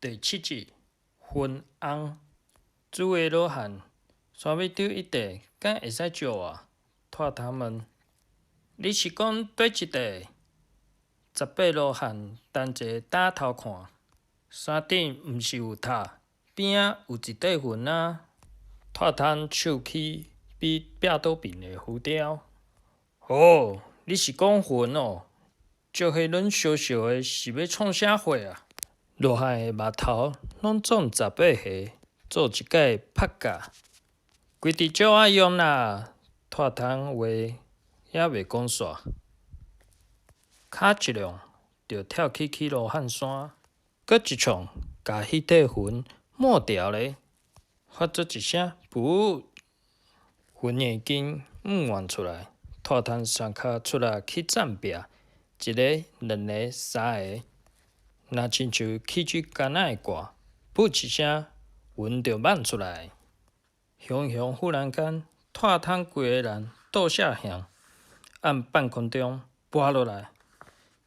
第七集，雲尪。諸位羅漢，山尾頂一塊，敢會使借我？蔡探問。你是講佗一塊？十八羅漢同齊擔頭看，山頂毋是有塔，邊仔有一塊雲啊。蔡探手起比壁倒邊的浮雕。哦，你是講雲哦？石彼輪燒燒的，是欲創啥貨啊？羅漢的目頭攏總十八個，做一擺拍架，規直借我用啦！蔡探話猶未講煞，跤一兩就跳起去羅漢山，閣一創，共彼塊雲抹掉咧，發出一聲噗，雲的經毋現出來，蔡探雙跤出來去棧壁，一个、兩个、三个。若親像汽水罐仔的蓋，噗一聲，雲就漫出來。雄雄忽然間，蔡探規个人倒瀉向，按半空中跋落來，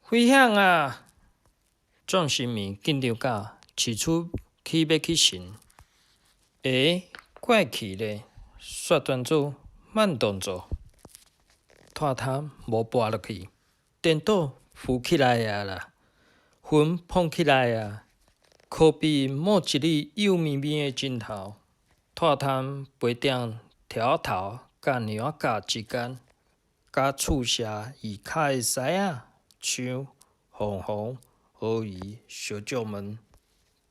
危險啊！眾神明緊張甲飼出去欲去神。欸，怪奇咧！雪專主慢動作，蔡探無跋落去，顛倒浮起來啊啦！雲膨起來啊，可比抹一粒幼綿綿的針頭。蔡探飛踮柱仔頭佮娘仔角之間，佮厝舍二跤的獅仔、象、鳳凰、鱷魚相借問。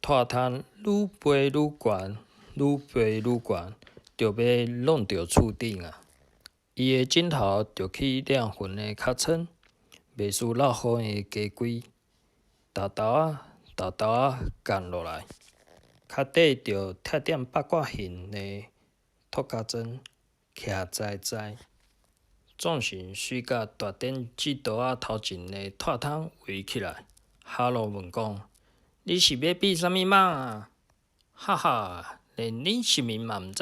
蔡探愈飛愈懸，愈飛愈懸，就欲挵著厝頂啊！伊的枕頭就去掠雲的尻川，袂輸落雨的家規。沓沓仔，沓沓仔降落來，跤底就貼踮八卦形的托跤磚，徛在在。眾神隨共大殿指桌仔頭前的蔡探圍起來，哈囉問講：你是欲比啥物蠓啊？哈哈，連恁神明嘛毋知，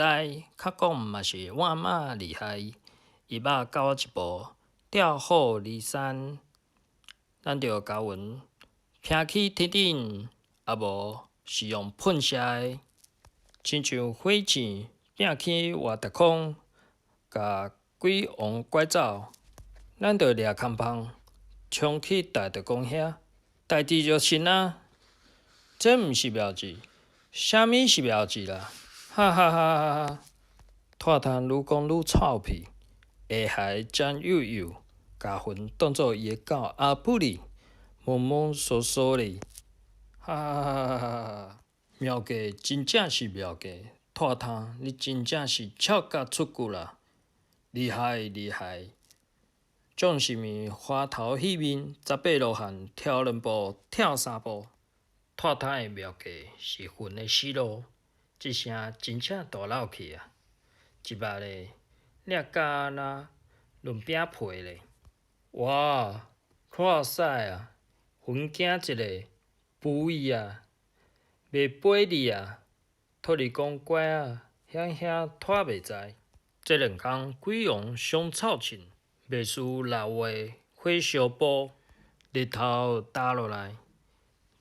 較講嘛是我媽厲害。伊捌教我一步，調虎離山，咱著共雲拚去天頂，啊無是用噴射的，親像火箭拚去外太空，共鬼王拐走。咱著掠空帆，衝去大特公遐，代誌就成啊！這毋是妙計，啥物是妙計啦？哈哈哈哈哈！蔡探愈講愈臭屁，下頦張幼幼，共雲當做伊的狗阿布哩。摸摸索索哩，哈哈哈哈哈哈！妙計真正是妙計，蔡探你真正是巧甲出骨啦，厲害厲害！眾神明歡頭喜面，十八羅漢跳兩步，跳三步。蔡探的妙計是雲的死路，這聲真正大漏氣啊！一目咧，掠甲若潤餅皮咧，哇！看屎啊！雲驚一个，不伊啊，袂飛你啊！土地公乖啊，兄兄拖袂在。這兩工鬼王上臭凊，袂輸六月火燒埔，日頭焦落來，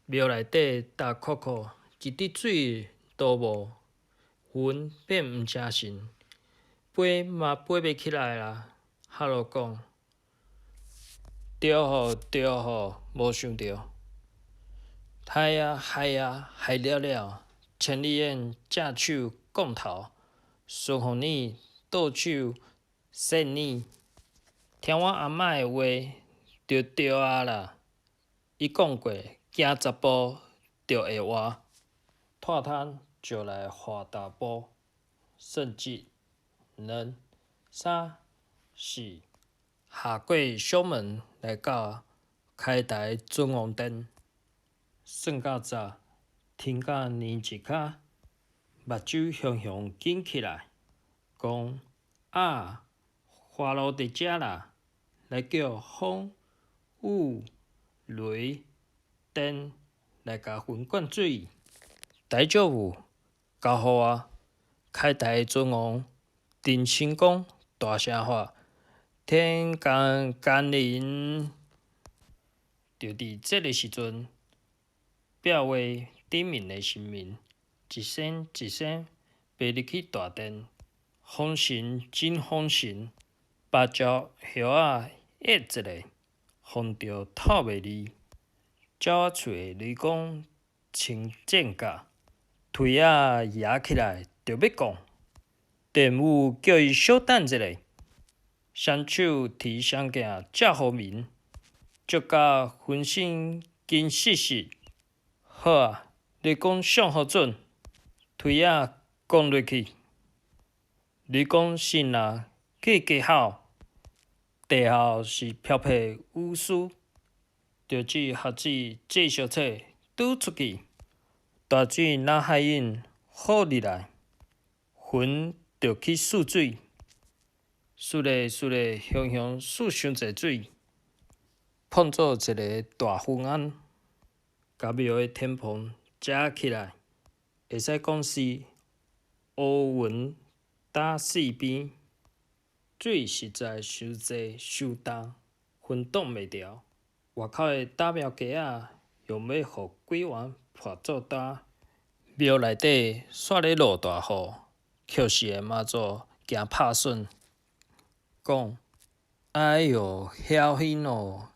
廟內底焦硞硞，一滴水都無，雲變毋成形，飛嘛飛袂起來啦。哈囉講。對吼對吼，無想著，害啊害啊害了了！千里眼正手摃頭，孫鳳妮倒手扇你。聽我阿嬤的話就對啊啦，伊講過，行十步就會活。蔡探就來畫大步，算一、兩、三、四。下過小門來到開台尊王殿，算到十，停到年一跤，目睭雄雄緊起來，講啊，花路佇遮啦，來叫風雨雷電來共雲灌水。大丈夫，交予我，開台尊王定神功，大聲喊。天降甘霖，就佇這个時陣，壁畫頂面的神明，一仙一仙爬入去大殿。風神真風神，芭蕉葉仔壓一下，風著透袂離。鳥仔喙的雷公穿箭甲，槌仔舉起來就欲摃。電母叫伊小等一下，雙手提雙鏡照予面，足甲渾身緊實實。好啊，雷公上予準，槌仔摃落去。雷公神啊，去加吼，地后是飄撇雨絲，著指盒子這小冊拄出去，大水若海湧好入來，雲著去欶水，欶咧欶咧，雄雄欶傷濟水，碰做一个大昏暗，共廟的天棚遮起來，會使講是烏雲打四邊，水實在傷濟傷重，分擋袂牢。外口的打廟雞仔用欲予鬼丸破做焦。廟內底煞咧落大雨，抾死的媽祖驚拍損，講：哎喲，曉興哦，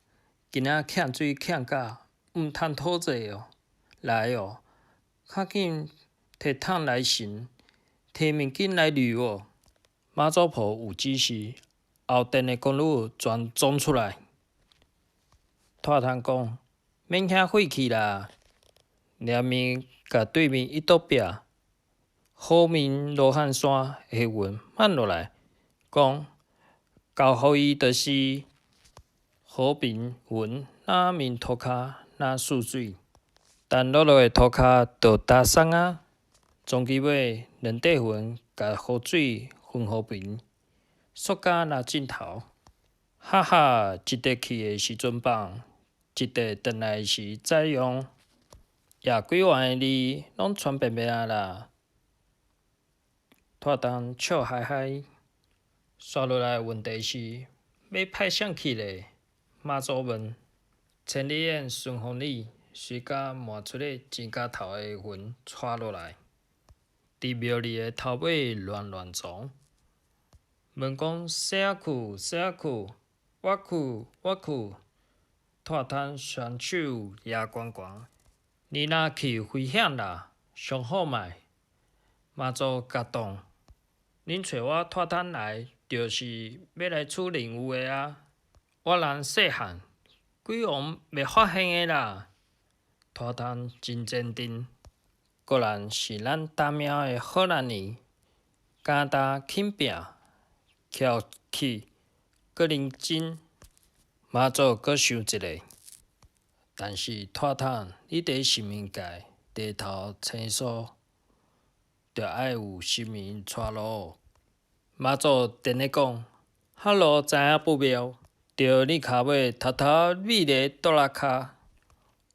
今仔欠水欠甲毋通討債哦，來哦，較緊提桶來盛，提面巾來濾哦。媽祖婆有指示，後殿的宮女全衝出來。脫窗講：免遐費氣啦，連面共對面一倒壁，好面羅漢山的雲慢落來，講交予伊就是和平雲，若面塗跤若欶水，陳落落的塗跤就焦送啊。終其尾，兩塊雲共雨水分予平，縮甲若鏡頭。哈哈，一塊去的時陣放，一塊轉來時再用。夜鬼王的字攏傳遍遍啊啦！拖東笑嗨嗨。煞落來問題是，欲派誰去咧？媽祖問。千里眼順風耳隨共冒出咧錢角頭的雲掣落來，佇廟裡的頭尾亂亂傱。問講啥去？啥去？我去，我去。拖攤雙手舉懸懸。你若去危險啦，上好莫。媽祖共擋。恁揣我拖攤來，就是欲來出任務的啊！我人細漢，鬼王袂發現的啦。拖攤真堅定，果然是咱打廟的好男兒，敢擔肯拼，徛起閣認真。媽祖閣想一下，但是拖攤，你佇神明界地頭青酥，著愛有神明帶路。媽祖電咧講，哈囉知影不妙，著你跤尾偷偷覕咧桌仔跤，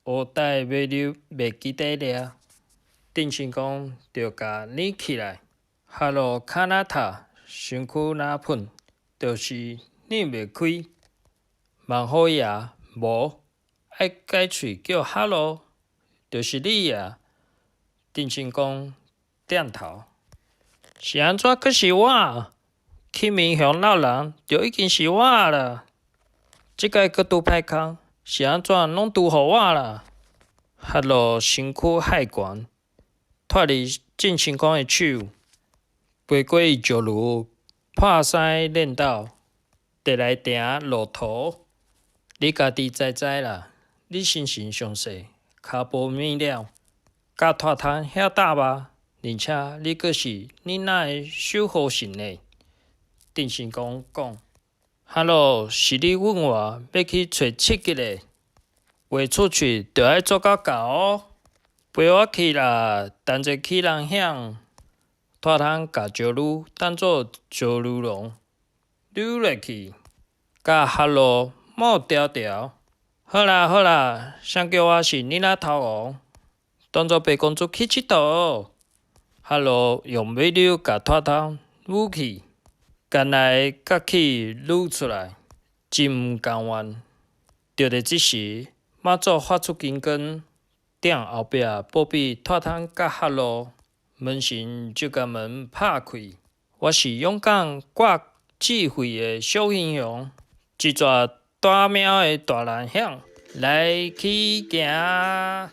烏帶尾溜袂記得掠。鄭成功著共攆起來，哈囉跤若塌，身軀若噴，就是攆袂開。萬虎爺無愛改喙叫哈囉，就是你啊！鄭成功點頭。是按怎閣是我？啟明鄉老人就已經是我啦。這擺閣拄歹空，是按怎攏拄予我啦？哈囉身軀骸懸，脫離鄭成功的手，飛過伊石爐破師練斗，地來埕路途。你家己知知啦，你身形上細，跤步軟了，佮拖攤遐大吧？而且你閣是你哪會守護神呢？鄭成功講：哈囉，是你問我欲去揣刺激的，話出去就愛做到到哦。陪我去啦，等者去人響，拖攤共石女當做石女郎，溜落去，佮哈囉抹條條。好啦好啦，誰叫我是囡仔頭王，當做白公主去𨑨迌。哈囉用尾溜共拖攤舞去，干來甲去擼出來，真毋甘願。就佇這時，媽祖發出金光，踮後壁保庇脫窗佮合路，門神就共門拍開。我是勇敢掛智慧的小英雄，一逝大貓的大難兄，來去行。